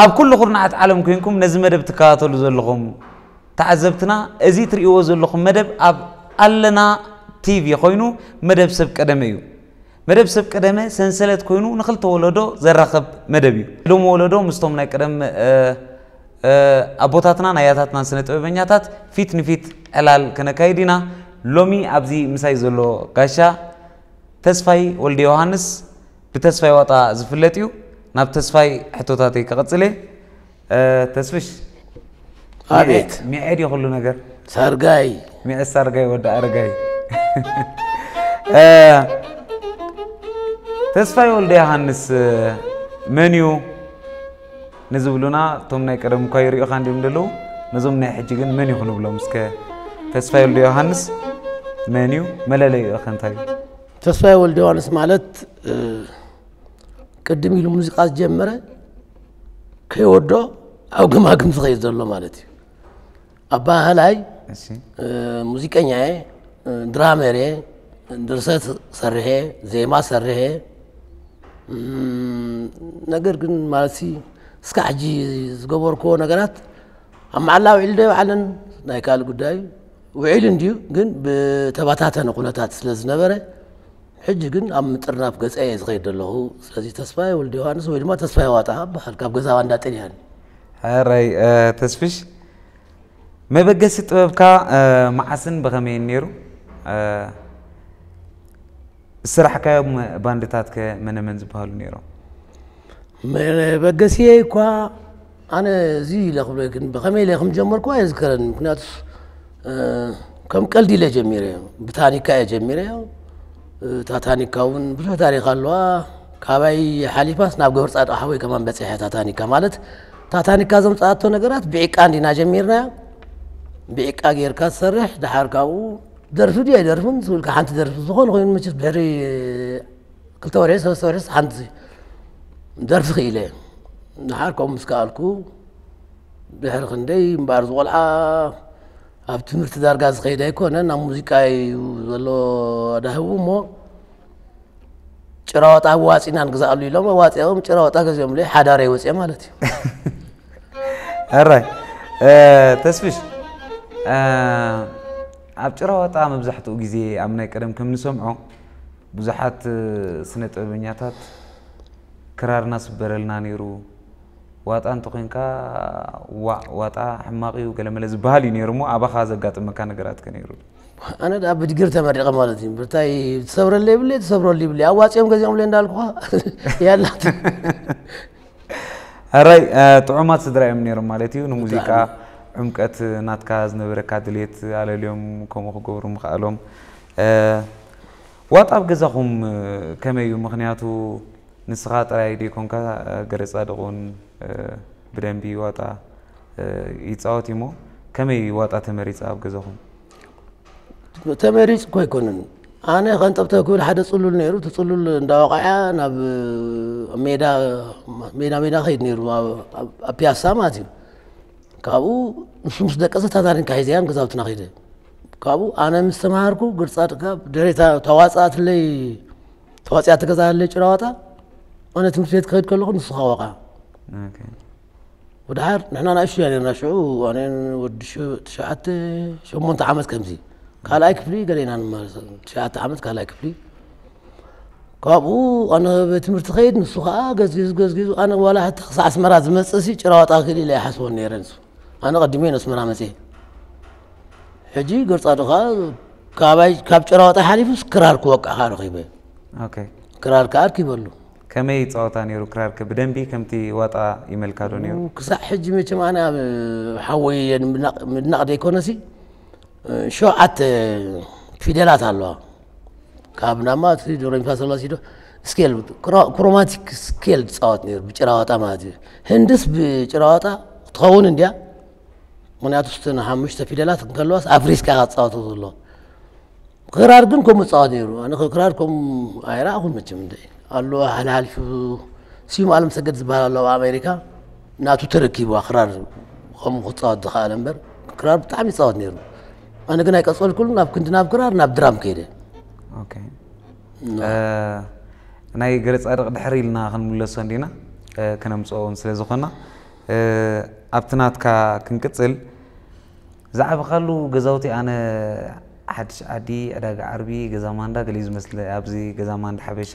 ኣብ ኩሉ ኩርናዓት ዓለም ኮይንኩም ነዚ መደብ ትከታተሉ ዘለኹም ተዓዘብትና፣ እዚ ትርእይዎ ዘለኹም መደብ ኣብ ኣለና ቲቪ ኮይኑ፣ መደብ ሰብ ቀደመ እዩ። መደብ ሰብ ቀደመ ሰንሰለት ኮይኑ ንኽልተ ወለዶ ዘራኸብ መደብ እዩ። ሎም ወለዶ ምስቶም ናይ ቀደም፣ እ፣ እ፣ ኣቦታትናን ኣያታትናን ስነ ጥበበኛታት ፊት ንፊት ዕላል ከነካይድ ኢና። ሎሚ ኣብዚ ምሳይ ዘሎ ጋሻ ተስፋይ ወልደ ዮሃንስ ብተስፋይ ዋጣ ዝፍለጥ እዩ። ናብ ተስፋይ ሕቶታተይ ክቐጽል እየ። እ፣ ተስፍሽ፣ ኣቤት። ሚዐ-፣ ሚዐ ድዩ ኩሉ ነገር? ሳርጋይ። ሚዐ ሳርጋይ ወዲ ኣረጋይ። እ፣ ተስፋይ ወልደ ዮሃንስ፣ እ፣ መን እዩ ንዝብሉና፣ እቶም ናይ ቀደም እኳ ይሪኡኻ እንዲዮም ዘለዉ፣ ነዞም ናይ ሕጂ ግን መን እዩ ክንብሎም? እስከ ተስፋይ ወልደ ዮሃንስ መን እዩ? መለለይኡ ኸ እንታይ እዩ? ተስፋይ ወልደ ዮሃንስ ማለት፣ እ፣ ቅድም ኢሉ ሙዚቃ ዝጀመረ ከይወዶ ኣብ ገማግም ዝኸይድ ዘሎ ማለት እዩ። ኣባህላይ፣ እሺ። እ፣ ሙዚቀኛ እየ፣ እ፣ ድራመር እየ፣ ድርሰት ሰርሐ፣ ዜማ ሰርሐ። እም፣ ነገር ግን ማለትሲ እስካዕ ሕጂ ዝገበርክዎ ነገራት ኣብ መዓላ ውዒሉ ዶ ይውዓልን ናይ ካልእ ጉዳይ ውዒሉ እንድዩ፣ ግን ብተበታተነ ኩነታት ስለ ዝነበረ ሕጂ ግን ኣብ ምጥርናፍ ገጸ እየ ዝኸይድ ዘለኹ። ስለዚ ተስፋዬ ወልደ ዮሃንስ ወይ ድማ ተስፋዬ ዋጣ በሃል ካብ ገዛ ባንዳ ጥልያን። ሕራይ፣ እ፣ ተስፍሽ፣ መበገሲ ጥበብካ፣ እ፣ መዓስን ብኸመይን ነይሩ? እ፣ ዝሰራሕካዮም ባንድታት ከ መነ መን ዝበሃሉ ነይሮም? መበገሲየይ እኳ ኣነ እዚ ኢለ ክብሎ ግን ብኸመይ ኢለ ከም ጀመርኩ ኣይዝከረን። ምክንያቱ፣ እ፣ ከም ቀልዲ ኢለ ጀሚረዮ። ብታኒካ እየ ጀሚረዮ። እታ ታኒካ እውን ብዙሕ ታሪኽ ኣለዋ። ካባይ ሓሊፋስ ናብ ገብረ ጻድቕ ሓወይ ከማን በጺሐ። እታ ታኒካ ማለት፣ እታ ታኒካ ዘምጽኣቶ ነገራት ብዒቃ እንዲና ጀሚርናዮ። ብዒቃ ጌርካ ትሰርሕ፣ ደሓር ካብኡ ደርፊ ድዩ ኣይደርፍን ዝብልካ፣ ሓንቲ ደርፊ ዝኾነ ኮይኑ መቸስ ድሕሪ ክልተ ወርሒ፣ ሰለስተ ወርሒ ሓንቲ ደርፊ ክኢለ። ደሓር ከምኡ ምስ ከኣልኩ፣ ድሕሪ ክንደይ እምበኣር፣ ዝቆልዓ ኣብ ትምህርቲ ዳርጋ ዝኸይድ ኣይኮነን፣ ኣብ ሙዚቃ እዩ ዘሎ ኣዳህቡ እሞ፣ ጭራዋጣ ኣዋፂና ንግዛኣሉ ኢሎም፣ ኣዋፂኦም ጭራዋጣ ገዚኦምለይ፣ ሓዳረይ ወፅየ ማለት እዩ። ሕራይ፣ እ፣ ተስፍሽ፣ እ፣ ኣብ ጭራዋጣ መብዛሕትኡ ግዜ ኣብ ናይ ቀደም ከም ንሰምዖ ብዙሓት፣ እ፣ ስነ ጥበበኛታት ክራርና ስበረልና ነይሩ፣ ዋጣ እንተኾይንካ ዋዕ ዋጣ ሕማቕ እዩ ገለመለ ዝበሃል እዩ ነይሩ እሞ፣ ኣባኻ ዘጋጠመካ ነገራት ከ ነይሩ ዶ? ኣነ ደኣ ብድግሪ ተመሪቐ ማለት እዩ። ብርታይ ትሰብረለይ ይብለይ፣ ትሰብረሉ ይብለይ። ኣዋጺኦም ገዚኦምለይ እንዳልኩኻ ያላት። ሕራይ፣ እ፣ ጥዑማት ስድራ እዮም ነይሮም ማለት እዩ። ንሙዚቃ ብጣዕሚ። ዕምቀት ናትካ ዝነበረካ ድሌት ኣለልዮም ከምኡ ክገብሩ ምኽኣሎም። እ፣ ዋጣ ኣብ ገዛኹም፣ እ፣ ከመይ እዩ? ምኽንያቱ ንስኻ ጥራይ ደይኮንካ፣ እ፣ ገረጻድቕ እውን፣ እ፣ ብደንቢ ዋጣ፣ እ፣ ይጻወት እዩ እሞ፣ ከመይ ዋጣ ተመሪጻ ኣብ ገዛኹም? ተመሪጽ እኮ ኣይኮነን። ኣነ ከንጠብተ ክብል ሓደ ጽሉል ነይሩ። እቲ ጽሉል እንዳወቕዐ ናብ ሜዳ፣ ሜዳ፣ ሜዳ ከይድ ነይሩ። ኣብ፣ ኣብ፣ ኣብ ፒያሳ ማለት እዩ። ካብኡ ንሱ ምስ ደቀሰ፣ እታ ታኒካ ሒዘያ ንገዛውትና ከይደ። ካብኡ ኣነ ምስ ተማሃርኩ፣ ገረጻድቕ ድሕሪ እታ ተዋጽኣትለይ፣ ተዋጽኣ ትገዛለይ ጭራዋጣ፣ ኣነ ትምህርቲ ቤት ክኸይድ ከለኹ ንሱ ከወቓ። ኦኬ። ወድሓር ንሕና ንኣሽቱ ኢና ነርና ሽዑ፣ ኣነ ወዲ ሽ-፣ ትሽዓተ፣ ሸሞንተ ዓመት ከምዚ። ካልኣይ ክፍሊ ገለ ኢና ንመሃር፣ ትሽዓተ ዓመት ካልኣይ ክፍሊ። ካብኡ ኣነ ቤት ትምህርቲ ኸይድ፣ ንሱ ኸዓ ገዝጊዙ፣ ገዝጊዙ፣ ኣነ ዋላ ሕታ ክሳዕ ኣስመራ ዝመጽእሲ ጭራዋጣ ክእል ኢለ ኣይሓስቦን ነይረ ንሱ። ኣነ ቀዲመ እየ ንኣስመራ መጽየ። ሕጂ ገረጻድቕ ኸዓ ካባይ፣ ካብ ጭራዋጣ ሓሊፉስ ክራር ክወቅዕ ኸዓ ረኺበ። ኦኬ። ክራር ከኣ ኣርኪበሉ። ከመይ ጸወታ ነይሩ ክራር ከ ብደንቢ ከምቲ ዋጣ ይመልካ ዶ ነይሩ? ክሳዕ ሕጂ መቸም ኣነ ኣብ ሓወይ ምድናቕ፣ ምድናቕ ደይኮነሲ፣ ሸውዓተ ፊደላት ኣለዋ። ካብ ናማ እቲ ዶሬሚፋሶላሲዶ ስኬል፣ ክሮማቲክ ስኬል ትፃወት ነይሩ፣ ብጭራዋጣ ማለት እዩ። ህንድስ ብጭራዋጣ ትኸውን እንድያ። ምክንያቱ ስተን ሓሙሽተ ፊደላት እንከለዋስ ኣፍሪስካ ኢኻ ትፃወቶ ዘሎ። ክራር ግን ከምኡ ይፃወት ነይሩ። ኣነ ክራር ከምኡ ኣይረኣኹን መቸም። እንደ ኣሎ ሓልሓሊፉ ስዩም ኣለምሰገድ ዝበሃል ኣሎ ኣብ ኣሜሪካ፣ ናቱ ተረኪብዋ ክራር ከምኡ ክፃወት ዝኸኣለ እምበር፣ ክራር ብጣዕሚ ይፃወት ነይሩ። ኣነ ግን ኣይቀፀልኩሉን። ናብ ክንዲ ናብ ክራር ናብ ድራም ከይደ። ኦኬ። እ፣ ናይ ገረጻድቕ ድሕሪ ኢልና ክንምለሶ እንዲና፣ እ፣ ክነምጽኦ እውን ስለ ዝኾና፣ እ፣ ኣብቲ ናትካ ክንቅጽል፣ ዝዓበኻሉ ገዛውቲ ኣነ ሓድሽ ዓዲ፣ ዕዳጋ ዓርቢ፣ ገዛ ማንዳ ገለ እዩ ዝመስለ፣ ኣብዚ ገዛ ማንዳ ሓበሻ፣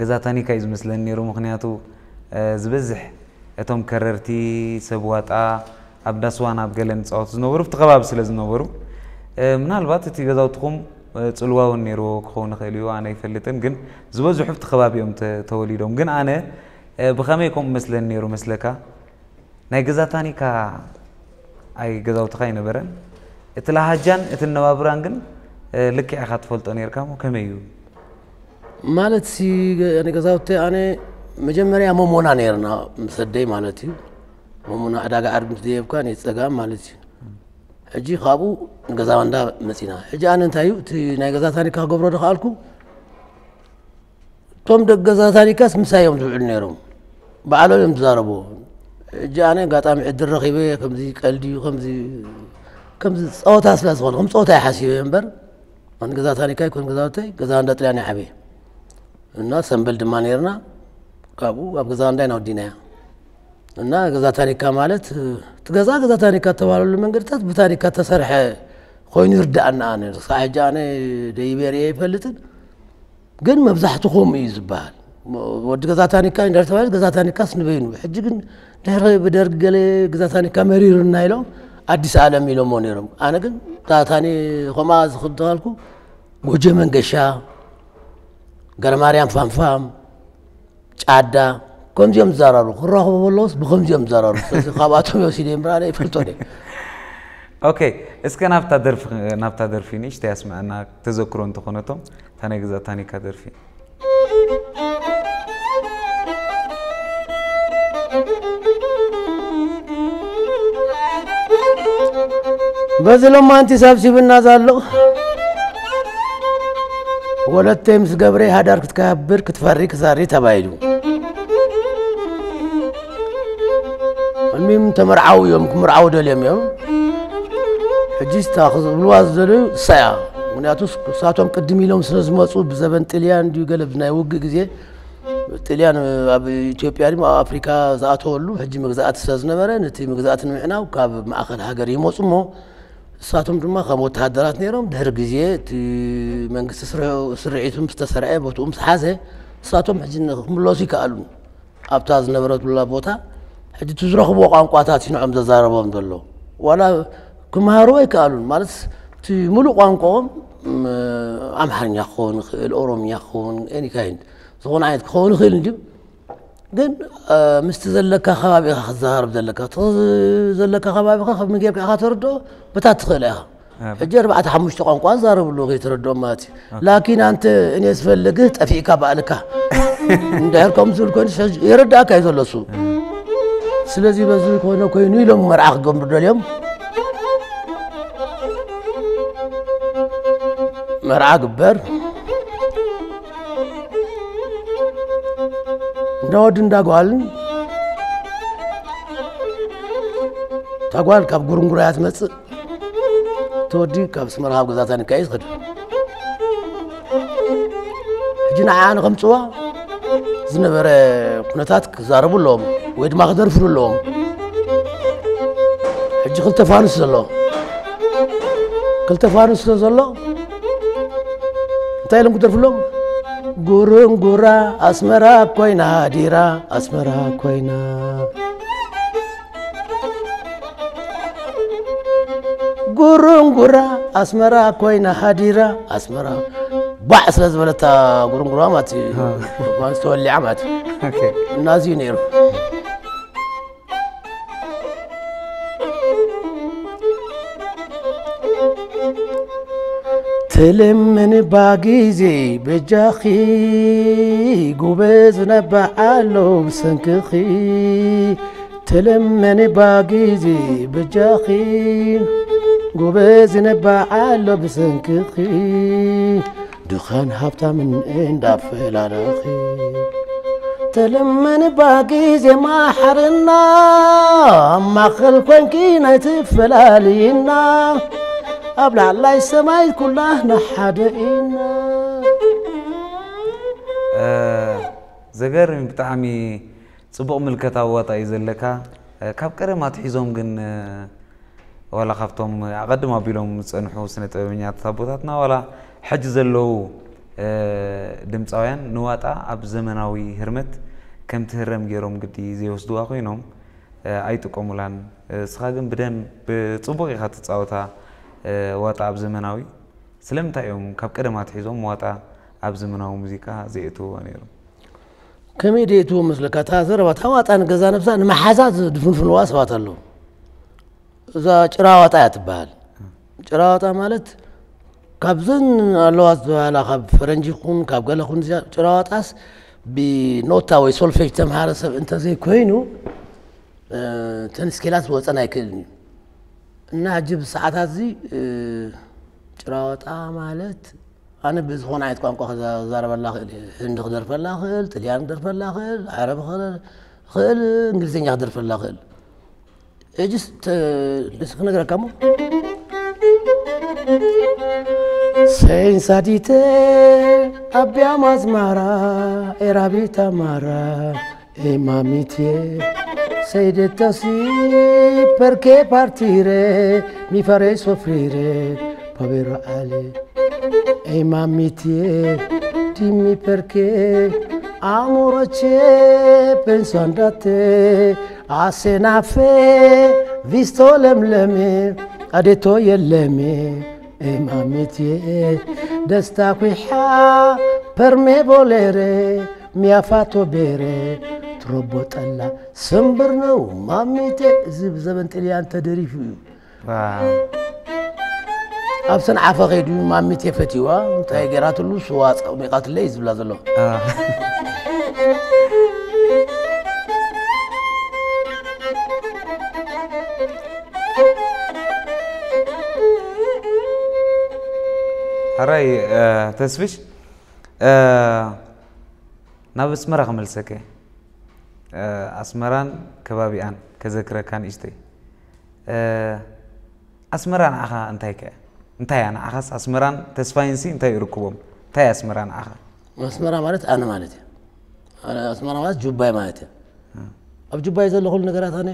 ገዛ ታኒካ እዩ ዝመስለኒ ነይሩ። ምኽንያቱ፣ እ፣ ዝበዝሕ እቶም ከረርቲ ሰብ ዋጣ ኣብ ዳስዋን ኣብ ገለን ዝጻወቱ ዝነበሩ ኣብቲ ከባቢ ስለ ዝነበሩ፣ እ፣ ምናልባት እቲ ገዛውትኹም፣ እ፣ ጽልዋ እውን ነይርዎ ክኸውን ይኽእል እዩ፣ ኣነ ኣይፈልጥን። ግን ዝበዝሑ ኣብቲ ከባቢ እዮም ተ-፣ ተወሊዶም። ግን ኣነ፣ እ፣ ብኸመይ ከምኡ መስለኒ ነይሩ መስለካ? ናይ ገዛ ታኒካ ኣይ ገዛውትኻ ኣይነበረን። እቲ ለሃጃን እቲ ነባብራን ግን፣ እ፣ ልክዕ ኢኻ ትፈልጦ ነይርካ እሞ ከመይ እዩ? ማለት ሲ ገ-፣ ገዛውቲ ኣነ መጀመርያ መሞና ነይርና ምስ ኣደይ ማለት እዩ። መሞና ዕዳጋ ዓርቢ ምስ ደየብካ ናይ ጸጋም ማለት እዩ። ሕጂ ካብኡ ገዛ እንዳ መጺና። ሕጂ ኣነ እንታይ እዩ እቲ ናይ ገዛ ታኒካ ክገብሮ ዝኸኣልኩ፣ እቶም ደቂ ገዛ ታኒካስ ምሳይ እዮም ዝውዕሉ ነይሮም። ባዕሎም እዮም ዝዛረብዎ። ሕጂ ኣነ ኣጋጣሚ ዕድል ረኺበ ከምዚ ቀልዲ እዩ፣ ከምዚ፣ ከምዚ ጸወታ ስለ ዝኾነ፣ ከም ጸወታ እየ ሓሲበ እምበር፣ ኣነ ገዛ ታኒካ ይኮን ገዛውተይ፣ ገዛ እንዳ ጥልያን ይዓበየ። እና ሰምበል ድማ ነይርና፣ ካብኡ ኣብ ገዛ እንዳ ኢና ወዲናያ። እና ገዛ ታኒካ ማለት፣ እቲ ገዛ ገዛ ታኒካ እተባህለሉ መንገድታት ብታኒካ እተሰርሐ ኮይኑ ይርዳኣና። ኣነ ክሳዕ ሕጂ ኣነ ደይበ ርእየ ኣይፈልጥን፣ ግን መብዛሕትኹም እዩ ዝበሃል። ወዲ ገዛ ታኒካ እንዳተባህለ ገዛ ታኒካስ ንበይኑ። ሕጂ ግን ድሕሪ ብደርጊ ገለ ገዛ ታኒካ መሪሩና ኢሎም ኣዲስ ኣለም ኢሎሞ ነይሮም። ኣነ ግን እታ ታኒ ከምኣ ዝኽተልኩ ጎጆ መንገሻ፣ ገረማርያም ፋምፋም፣ ጫዳ፣ ከምዚኦም ዝዛራሩ ክራኸቡ ከለውስ ብከምዚኦም ዝዛራሩ። ስለዚ ካብኣቶም ወሲደ እምበር ኣነ ይፈልጦ እየ። ኦኬ፣ እስከ ናብታ ደርፊ፣ ናብታ ደርፊ ንእሽተይ ኣስምዐና፣ ተዘክሮ እንተኾነቶም፣ እታ ናይ ገዛ ታኒካ ደርፊ። በዚ ሎማንቲ ሰብሲብና ዘሎ ወለተይ ምስ ገብረይ ሓዳር ክትከብር ክትፈሪ ክዛሪ ተባሂሉ። እሚም ተመርዓው እዮም፣ ክምርዓው ደልዮም እዮም። ሕጂ ስታ ክብልዋ ዝደለዩ እሳ እያ። ምክንያቱ ንሳቶም ቅድም ኢሎም ስለ ዝመፁ ብዘበን ጥልያን ድዩ ገለ ናይ ውግእ ግዜ ጥልያን ኣብ ኢትዮጵያ ድዩ ኣብ ኣፍሪካ ዝኣተወሉ ሕጂ መግዛእቲ ስለ ዝነበረ ነቲ መግዛእቲ ንምዕናው ካብ ማእኸል ሃገር ይመፁ እሞ ንሳቶም ድማ ከም ወተሃደራት ነይሮም። ድሕሪ ግዜ እቲ መንግስቲ ስርሑ-፣ ስርዒቱ ምስ ተሰርዐ ቦትኡ ምስ ሓዘ ንሳቶም ሕጂ ክምለሱ ይከኣሉን ኣብታ ዝነበረትላ ቦታ ሕጂ እቲ ዝረኽብዎ ቋንቋታት እዩ ንዖም ዘዛረቦም ዘሎ። ዋላ ክመሃሩ ኣይከኣሉን ማለት እቲ ሙሉእ ቋንቋኦም ም፣ ኣምሓርኛ ክኸውን ይኽእል፣ ኦሮምኛ ክኸውን፣ ኤኒ ካይንድ ዝኾነ ዓይነት ክኸውን ይኽእል እንድዩ። ግን እ፣ ምስቲ ዘለካ ከባቢ ኢኻ ክትዘራረብ ዘለካ። እቲ ዘለካ ከባቢ ኢኻ ከመይ ጌርካ ኢኻ ተረድኦ? በታ ትኽእል ኢኻ። ሕጂ ኣርባዕተ ሓሙሽተ ቋንቋ ዛረብሉ ከይተረድኦም ማለት እዩ። ላኪን ኣንተ እኔ ስፈልግህ ጠፊእካ ባእልካ እንድሕር ከም ዝብል ኮይኑ ሕጂ ይረዳእካ እዩ ዘሎ እሱ። ስለዚ በዚ ኮነ ኮይኑ ኢሎም መርዓ ክገብሩ ደልዮም መርዓ ግበር እንዳ ወዲ እንዳ ጓልን እታ ጓል ካብ ጉርንጉራ እያ ትመፅእ። እቲ ወዲ ካብ ኣስመራ ካብ ገዛ ታኒካ እዩ ዝኸድ። ሕጂ ንዓ ኣነ ከምፅዋ ዝነበረ ኩነታት ክዛረቡ ኣለዎም ወይ ድማ ክደርፍሉ ኣለዎም። ሕጂ ክልተ ፋኑስ ዘሎ ክልተ ፋኑስ ስለ ዘሎ እንታይ ኢሎም ክደርፍሎም? ጉርንጉራ ኣስመራ ኮይና ሃዲራ ኣስመራ ኮይና ጉርንጉራ ኣስመራ ኮይና ሃዲራ ኣስመራ ባዕ ስለ ዝበለታ ጉርንጉራ ማለት እዩ። ጓንስ ተወሊዓ ማለት እዩ። ኦኬ። እናዚ እዩ ነይሩ። ትልምንባ ግዜ በጃኺ፣ ጎበዝ ነባዓሎ ብሰንክኺ። ትልምንባ ግዜ በጃኺ፣ ጎበዝ ነባዓሎ ብሰንክኺ። ድኻን ሃብታምን እንዳፈላለኺ፣ ትልምንባ ግዜ ማሓርና፣ ኣብ ማእኸል ኮንኪ ናይ ትፈላልይና፣ ኣብ ላዕላይ ሰማይ ኩላህና ሓደ ኢና። ዘገርም፣ ብጣዕሚ ፅቡቕ ምልከታ ዋጣ እዩ ዘለካ። ካብ ቀደም ኣትሒዞም ግን ዋላ ካብቶም ኣቐድም ኣቢሎም ዝፀንሑ ስነ ጥበበኛታት ኣቦታትና ዋላ ሕጂ ዘለዉ ድምፃውያን ንዋጣ ኣብ ዘመናዊ ህርመት ከም ትህረም ገይሮም ግዲ ዘይወስድዋ ኮይኖም ኣይጥቀሙላን። እስኻ ግን ብደንብ ብፅቡቕ ኢኻ ትፃወታ ዋጣ ኣብ ዘመናዊ። ስለምንታይ እዮም ካብ ቀደም ኣትሒዞም ዋጣ ኣብ ዘመናዊ ሙዚቃ ዘየእትውዋ ነይሮም? ከመይ ደየእትዎ መስለካ? እታ ዘረባ እታ ዋጣ ንገዛ ነብሳ ንመሓዛ ዝድፍንፍንዋ ሰባት ኣለዉ። እዛ ጭራ ዋጣ እያ ትበሃል። ጭራ ዋጣ ማለት ካብዘን ኣለዋ ዝበሃላ ካብ ፈረንጂ ይኹን ካብ ገለ ይኹን እዚኣ ጭራ ዋጣስ ብኖታ ወይ ሶልፌጅ ተምሃረ ሰብ እንተዘይኮይኑ እተን ስኬላት ዝወፀን ኣይክእልን እዩ። እና ሕጂ ብሰዓታት እዚ ጭራወጣ ማለት ኣነ ብዝኾነ ዓይነት ቋንቋ ክዛረበላ ክእል እየ። ህንዲ ክደርፈላ ክእል፣ ጥልያን ክደርፈላ ክእል፣ ዓረብ ክእል፣ እንግሊዝኛ ክደርፈላ ክእል። ሕጂስ ክነግረካ እሞ ሰይን ሳዲተ ኣቢያ ማዝማራ ኤራቢታ ማራ ኤማሚቴ ሰይደተሲ ፐርኬ ፓርቲሬ ሚፈሬ ሶፍሪሬ ፓቤሮ አሌ ኤማሚቴ ዲሚ ፐርኬ አሞሮቼ ፔንሳንዳቴ አሴናፌ ቪስቶ ለምለሜ አዴቶ የለሜ ኤማሚቴ ደስታ ኩሓ ፐርሜ ቦሌሬ ሚያፋቶ ቤሬ ትሮቦ ጠላ ስምብር ነው ማሚቴ። እዚ ብዘበን ጥልያን ተደሪፉ እዩ። ኣብ ሰንዓፈ ከይዱ ማሚቴ ፈትዋ እንታይ ገራትሉ ስዋ ፀሚቃትለይ ዝብላ ዘሎ። ሕራይ ተስፍሽ ናብ ኣስመራ ክመልሰከ ኣስመራን ከባቢኣን ከዘክረካ ንእሽተይ። ኣስመራ ንዓኻ እንታይ ከ እንታይ እያ ንዓኻስ ኣስመራን ተስፋይንሲ እንታይ ይርክቦም? እንታይ እያ ኣስመራ ንዓኻ? ኣስመራ ማለት ኣነ ማለት እየ። ኣስመራ ማለት ጁባይ ማለት እየ። ኣብ ጁባይ ዘሎ ኩሉ ነገራት ኣነ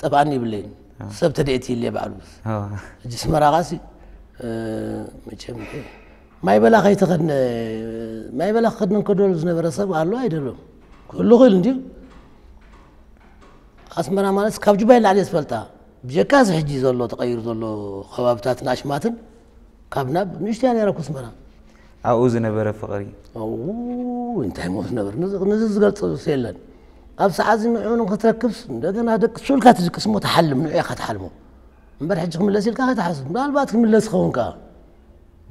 ጠፍኣኒ ይብለይን። ሰብ ተደኤት ይለ ባዕሉ። ሕጂ ኣስመራ ኻሲ መቸም ማይ በላ ከይተኸድነ ማይ በላ ክኸድነ እንከደሉ ዝነበረ ሰብ ኣሎ ኣይደሎም ክህሉ ክእል እንድዩ። ኣስመራ ማለት ካብ ጁባይ ላዕሊ ዝፈልጣ ብጀካ እዚ ሕጂ ዘሎ ተቐይሩ ዘሎ ከባብታትን ኣሽማትን ካብ ናብ ንእሽትያ ነይራ እኮ ኣስመራ። ኣብኡ ዝነበረ ፍቕሪ እንታይ ሞ ዝነበር ነዚ ዝገልፅ የለን። ኣብ ሰዓት እዚ ንዕኡ ክትረክብስ እንደገና ደቂ ሱልካ ትድቅስ ሞ ትሓልም ንዑ ኢኻ ትሓልሞ እምበር ሕጂ ክምለስ ኢልካ ከይትሓስብ ምናልባት ክምለስ ይኸውን ከዓ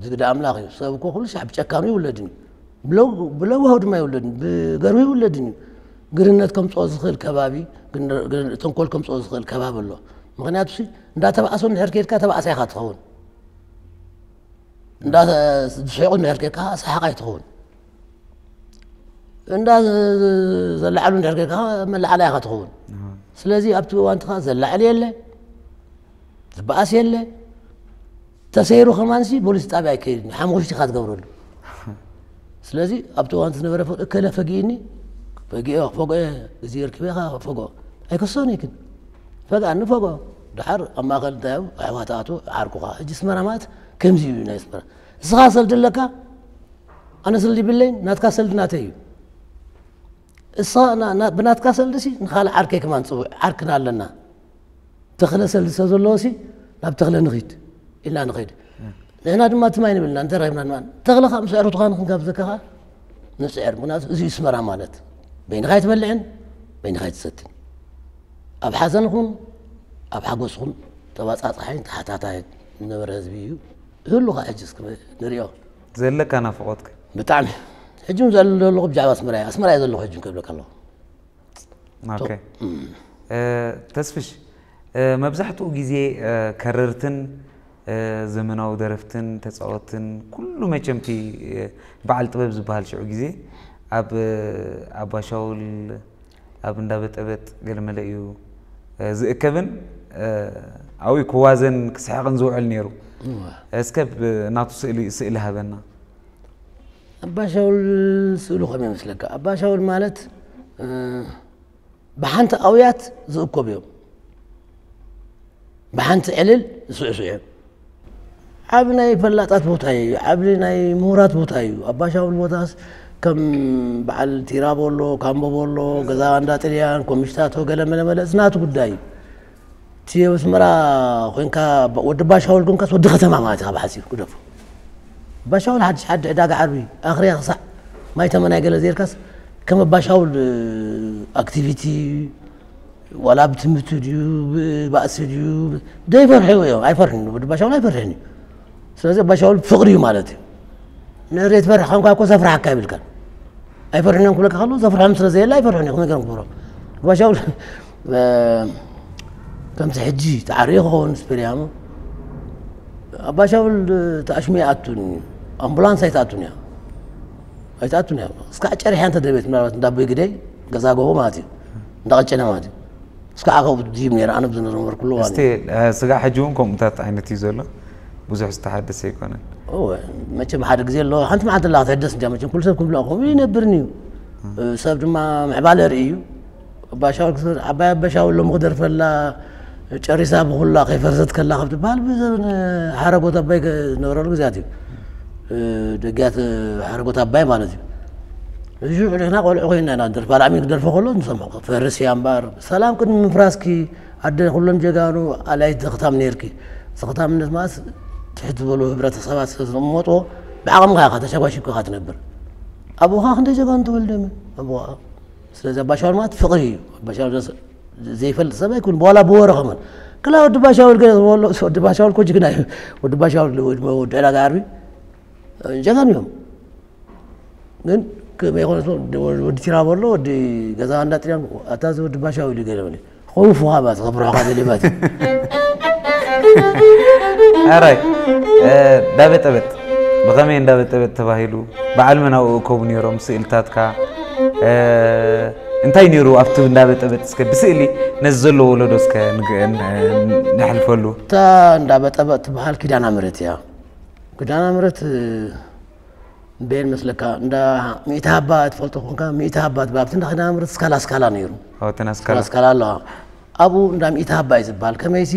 ዝግደ ኣምላኽ እዩ። ሰብ እኮ ኩሉ ሻዕ ብጨካኑ ይውለድን እዩ ብለዋሁ ድማ ይውለድን ብገርሁ ይውለድን እዩ። ግርነት ከምፅኦ ዝኽእል ከባቢ ተንኮል ከምፅኦ ዝኽእል ከባቢ ኣሎ። ምክንያቱ እንዳተባእሶ እንድሕር ከይድካ ተባእሳ ኢኻ ትኸውን። እንዳስሒቑ እንድሕር ከይድካ ሰሓቕ ኣይትኸውን። እንዳ ዘለዓሉ እንድሕር ከይድካ መለዓላ ኢኻ ትኸውን። ስለዚ ኣብቲ እዋንትኻ ዘላዕል የለ ዝበኣስ የለ ተሰይሩ ከማንሲ ፖሊስ ጣብያ ኣይከይድን ሓሙኽሽቲ ኢኻ ትገብረሉ። ስለዚ ኣብቲ እዋን ዝነበረ እከለ ፈጊእኒ ፈጊኦ ፈጎ ግዜ ርክበ ኢኻ ፈጎ ኣይከሶን ይክን ፈግኣኒ ፈጎ ድሓር ኣብ ማእኸል እንታይ ኣሕዋት ኣቱ ዓርኩኻ ሕጂ ኣስመራ ማለት ከምዚ እዩ ናይ ኣስመራ። እስኻ ሰልዲ ኣለካ ኣነ ሰልዲ ይብለይን ናትካ ሰልዲ ናተይ እዩ። እሳ ብናትካ ሰልዲ ሲ ንኻልእ ዓርከይ ከማን ፅውዕ ዓርክና ኣለና። ተኽለ ሰልዲ ሰብ ዘለዎ ሲ ናብ ተኽለ ንኺድ ኢልና ንኸይድ። ንሕና ድማ ትማይ ንብልና እንተ ረኺብና ድማ ተኽለ ካብ ምስ ዕርቱኻ ንክንጋብዘካ ኸዓ ንፅዕር። ምክንያቱ እዚ እዩ ኣስመራ ማለት በይንኻ ኣይትበልዕን በይንኻ ኣይትሰትን። ኣብ ሓዘንኹም ኣብ ሓጎስኹም ተባፃፃሓይን ተሓታታይን ዝነበረ ህዝቢ እዩ። ህሉ ኸዓ ሕጂ እስኪ ንሪኦ። ዘለካ ናፍቖትከ? ብጣዕሚ። ሕጂ እውን ዘሎ ዘለኹ ብዛዕባ ኣስመራ እየ። ኣስመራ እየ ዘለኹ ሕጂ ክብለካ ኣለኹ። ኦኬ። እ፣ ተስፍሽ፣ እ፣ መብዛሕትኡ ግዜ፣ እ፣ ከረርትን፣ እ፣ ዘመናዊ ደረፍትን ተጻወትን ኩሉ መቸም እቲ፣ እ፣ በዓል ጥበብ ዝበሃል ሽዑ ግዜ ኣብ፣ እ፣ ኣባሻውል፣ ኣብ እንዳበጠበጥ ገለመለ እዩ፣ እ፣ ዝእከብን፣ እ፣ ኣብኡ ክዋዘን ክስሕቕን ዝውዕል ነይሩ። እወ። እስከ ብ-፣ ናቱ ስእሊ፣ ስእሊ ሃበና። ኣባሻውል ስእሉ ከመይ ይመስለካ? ኣባሻውል ማለት፣ እ፣ ብሓንቲ ኣውያት ዝእከቡ እዮም። ብሓንቲ ዕልል ዝስዕስዑ እዮም። ዓቢ ናይ ፈላጣት ቦታ እዩ። ዓቢ ናይ ምሁራት ቦታ እዩ። ኣባሻውል ቦታስ ከም በዓል ቲራቦሎ፣ ካምቦቦሎ፣ ገዛ እንዳ ጥልያን፣ ኮሚሽታቶ፣ ገለ መለ መለ፣ እቲ ናቱ ጉዳይ እዩ። እቲ ኣብ ኣስመራ ኮይንካ፣ ባ-፣ ወዲ ባሻውል ኮንካስ ወዲ ከተማ ማለት ኢኻ ብሓጺሩ ግደፎ። ባሻውል ሓድሽ ዓዲ ዕዳጋ ዓርቢ ኣኽርያ ክሳዕ ማይ ተመናይ ገለ ዘይርካስ ከም ባሻውል፣ እ፣ ኣክቲቪቲ ዋላ ብትምህርቲ ድዩ፣ ብባእሲ ድዩ፣ ዘይፈርሑ እዮም። ኣይፈርሕን፣ ወዲ ባሻውል ኣይፈርሕን እዩ። ስለዚ ባሻውል ፍቕሪ እዩ ማለት እዩ። ንእሬት ፈርሕ ኾንካ እኮ ዘፍርሓካ ይብልካን። ኣይፈርሕን እዮም ክብለካ ከሎ ዘፍርሖም ስለ ዘየለ ኣይፈርሕን እዮም። ከመይ ገይሮም ክፈርሑ? ባሻውል፣ እ፣ ከምቲ ሕጂ ተዓርዩ ክኸውን ስፔርያሙ። ኣባሻውል ተኣሽሙ ይኣቱን እዩ። ኣምቡላንስ ኣይትኣቱን እያ። ኣይትኣቱን እያ። እስካዕ ጨሪሕያ እንተ ደቤት ምናልባት እንዳ ኣቦይ ግደይ ገዛ ጎቦ ማለት እዩ። እንዳ ቀጨነ ማለት እዩ። እስካዕ ከብኡ ድይብ ነይረ ኣነ ብዝነበርኩሉ እዋን እስቲ፣ እ፣ ስጋዕ ሕጂ እውን ከምኡታት ዓይነት እዩ ዘሎ። ብዙሕ ዝተሓደሰ ኣይኮነን። እወ፣ መቸም ሓደ ግዜ ኣሎ። ሓንቲ መዓልቲ ኣላ ክትሕደስ እንጃ መቸም ኩሉ ሰብ ክብሎ ከምኡ ይነብርን እዩ። እ፣ ሰብ ድማ ምዕባለ ርኢ እዩ። ኣባሻውል ክስ-፣ ዓባይ ኣባሻውል ሎሚ ክደርፈላ ጨሪሳ ብኹላ ከይፈርሰት ከላ ካብ ትበሃል ብዘበን ሓረጎት ኣባይ ከ-፣ ዝነበረሉ ግዜያት እዩ። እ፣ ደጊያት ሓረጎት ኣባይ ማለት እዩ። እዚ ንሕና ቆልዑ ኮይና ኢና ንደርፍ። ባል ኣሚን ክደርፎ ከሎ ንሰምዖ። ፈርስ እያ እምበኣር፣ ሰላም ቅድሚ ምፍራስኪ ኣደ ኩሎም ጀጋኑ ኣላይት ዘኽታም ነይርኪ። ዘኽታምነት ማለት ትሕት ዝበሉ ህብረተሰባት ስለ ዝቕመጦ ብዓቕምኻ ኢኻ ተሸጓሺግካ ኢኻ ትነብር። ኣቦኻ ክንደይ ጀጋኑ ተወልደ ምን ኣቦኻ። ስለዚ ኣባሻውል ማለት ፍቕሪ እዩ። ኣባሻውል ዘስ-፣ ዘይፈልጥ ሰብ ኣይኮን። በኋላ ብወረ ከመን ክላ ወዲ ባሻውል ገለ ዝበሎ ወዲ ባሻውል እኮ ጅግና እዩ። ወዲ ባሻውል ወዲ፣ ወዲ ዕዳጋ ዓርቢ ጀጋኑ እዮም። ግን ከመይ ይኾን ስሙ? ወዲ፣ ወዲ ቲራቦሎ፣ ወዲ ገዛ እንዳ ጥልያን፣ ኣታ እዚ ወዲ ባሻውል እዩ ገለ በለ። ከውፉኻ ባት፣ ከብርሖኻ ደልየ ባት። ኣራይ፣ እ፣ እንዳበጠበጥ፣ ብኸመይ እንዳበጠበጥ ተባሂሉ? በዓል መን ኣብኡ እከቡ ነይሮም? ስእልታትካ፣ እ፣ እንታይ ነይሩ ኣብቲ እንዳበጠበጥ? እስከ ብስእሊ ነዚ ዘሎ ወለዶ እስከ ንግ-፣ ን-፣ ነሕልፈሉ። እታ እንዳበጠበጥ ትበሃል ኪዳና ምረት እያ። ኪዳና ምረት፣ እ፣ በየን መስለካ? እንዳ ሚእቲ ሃባ ትፈልጦ ኮንካ፣ ሚእቲ ሃባ ትበሃል። ኣብቲ እንዳ ኪዳነ ምሕረት ስካላ ስካላ ነይሩ። ኣዎ፣ ተናስካላ። ስካላ ኣለዋ። ኣብኡ እንዳ ሚእቲ ሃባ እዩ ዝበሃል። ከመይሲ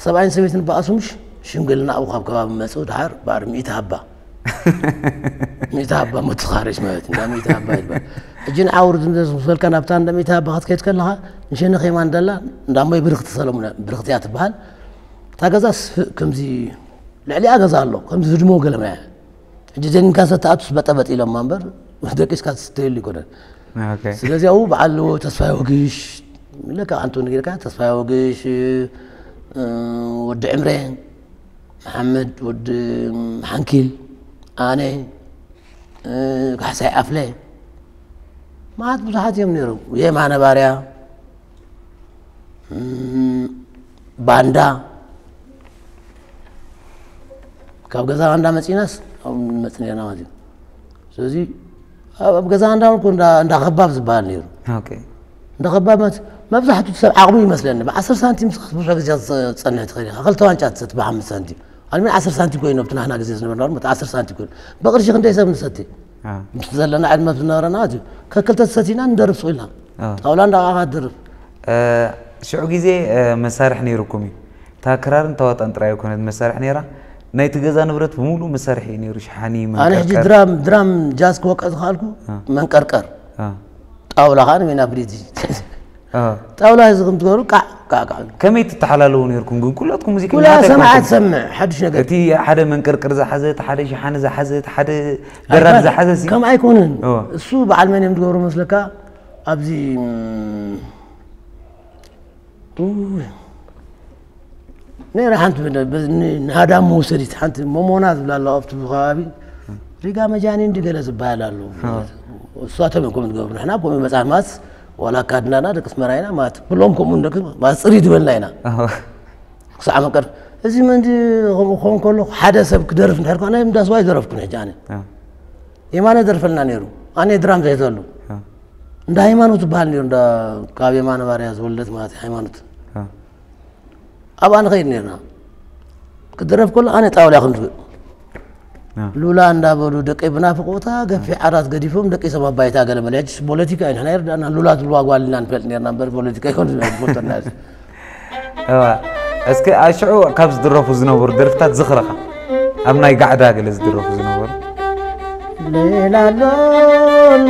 ሰብኣይን ሰበይትን በኣሱ ምሽ ሽምግልና ኣብኡ ካብ ከባቢ መፅኡ ድሓር በኣር ሚእቲ ሃባ። ሚእቲ ሃባ መተኻረሽ ማለት እንዳ ሚእቲ ሃባ ይበሃል። ሕጂ ንዓውርድ እንደ ዝበልካ ናብታ እንዳ ሚእቲ ሃባ ክትከይድ ከለኻ ንሸነኽ የማን ደላ እንዳ እሞይ ብርኽቲ ሰለሙን ብርኽቲ እያ ትበሃል። እታ ገዛ ስፍእ ከምዚ ልዕሊኣ ገዛ ኣሎ ከምዚ ህድሞ ገለመያ። ሕጂ ጀኒንካ ሰተኣቱስ በጠበጥ ኢሎማ እምበር ደቂስካ ትስተየሉ ይኮነን። ኦኬ። ስለዚ ኣብኡ በዓል ተስፋይ ወግሽ ለካ ኣንቱ ነጊርካ ተስፋይ ወግሽ፣ እ፣ ወዲ ዕምረ፣ መሓመድ ወዲ ሓንኪል፣ ኣነ፣ እ፣ ካሕሳይ ኣፍለ፣ መዓት ብዙሓት እዮም ነይሮም። የማነ ባርያ፣ እም፣ ባንዳ ካብ ገዛ ባንዳ መፂናስ ኣብኡ ንመፅ ነርና ማለት እዩ። ስለዚ ኣብ፣ ኣብ ገዛ ባንዳ እኮ እንዳ፣ እንዳ ኸባብ ዝበሃል ነይሩ። ኦኬ። እንዳ ኸባብ ማለት መብዛሕትኡ ሰብ ዓቕሙ ይመስለኒ። ብዓሰርተ ሳንቲም ብዙሕ ግዜ ዝፀንሕ ትኽእል ኢኻ። ክልተ ዋንጫ ትሰቲ ብሓምስተ ሳንቲም። ኣልሚን ዓሰርተ ሳንቲም ኮይኑ ኣብቲ ናህና ግዜ ዝነበርና እውን ዓሰርተ ሳንቲም ኮይኑ። ብቕርሺ ክንደይ ሰብ ንሰቲ? አ። ምስ ዘለና ዕድመ ዝነበረና ማለት እዩ። ከክልተ ትሰቲና ንደርብ ሱቕ ኢልና። አ። ጣውላ እንዳወዓኻ ትደርብ። እ፣ ሽዑ ግዜ፣ እ፣ መሳርሒ ነይሩኩም እዩ። እታ ክራርን እታ ዋጣን ጥራይ ኣይኮነት መሳርሒ ነይራ። ናይቲ ገዛ ንብረት ብምሉእ መሳርሒ እዩ ነይሩ። ሸሓኒ፣ ኣነ ሕጂ መንቀርቀር። ድራም፣ ድራም ጃዝ ክወቅዕ ዝኸኣልኩ አ። መንቀርቀር። አ። ጣውላ ከዓ ንበይና ፍልይቲ። አ። ጣውላ እዚ ከም ትገብሩ ቃዕ፣ ቃዕ፣ ቃዕ። ከመይ ትተሓላለዉ ነይርኩም ግን? ኩላትኩም ሙዚቀኛ ኩላ እንታይ ሰማዓ ኮይንኩም? ትሰምዕ፣ ሓድሽ ነገር። እቲ ሓደ መንቀርቀር ዝሓዘ፣ እቲ ሓደ ሸሓኒ ዝሓዘ፣ እቲ ሓደ በራድ ኣይኮነ-፣ ዝሓዘ ሲ? ከም ኣይኮነን። እወ። እሱ በዓል መን እዮም ዝገብሩ መስለካ? ኣብዚ፣ ም፣ ኡይ። ነይረ ሓንቲ ብደ-፣ ብ-፣ ን-፣ ንሃዳም መውሰዲት ሓንቲ ሞሞና ዝብላ ኣለዋ ኣብቲ ከባቢ። ሪጋ መጃኒን ድገለ ዝበሃል ኣሎ። እሷ ተመን ከምኡ ትገብሩ። ንሕና ከምኡ መጻን ማስ ዋላ ኣካድናና ደቂ ኣስመራ ኢና ማለት ብሎም ከምኡ ንደቂ ማስ ጽሪ ዝበልና ኢና። ኣዎ። ክሳዕ መቀር እዚ መንዲ ከምኡ ክኸውን ከሎ ሓደ ሰብ ክደርፍ እንድሕር ኮነ እንዳስዋ ይደረፍኩ ነህ ጃኒ። ኣዎ። የማነ ደርፈልና ነይሩ። ኣነ ድራም ዘይዘሉ። ኣዎ። እንዳ ሃይማኖት ዝበሃል ነይሩ። እንዳ ካብ የማነ ባርያ ዝወለደት ማለት ሃይማኖት። ኣዎ። ኣብኣ ንኸይድ ነርና። ክድረፍ ከሎ ኣነ ጣውላ ክንድፍእ። ሉላ እንዳበሉ ደቀይ ብናፍቆታ ገፊሕ ዓራት ገዲፎም ደቀይ ሰብ ኣባይታ ገለ መለ። ሕጂ ፖለቲካ እዩ፣ ንሕና ይርዳእና። ሉላ ትብልዋ ጓል ኢና ንፈልጥ ነርና እምበር ፖለቲካ ይኮን ዝፈልጠና። እዋ፣ እስኪ ኣሽዑ ካብ ዝድረፉ ዝነበሩ ደርፍታት ዝኽረኻ፣ ኣብ ናይ ጋዕዳ ገለ ዝድረፉ ዝነበሩ። ሌላሎ፣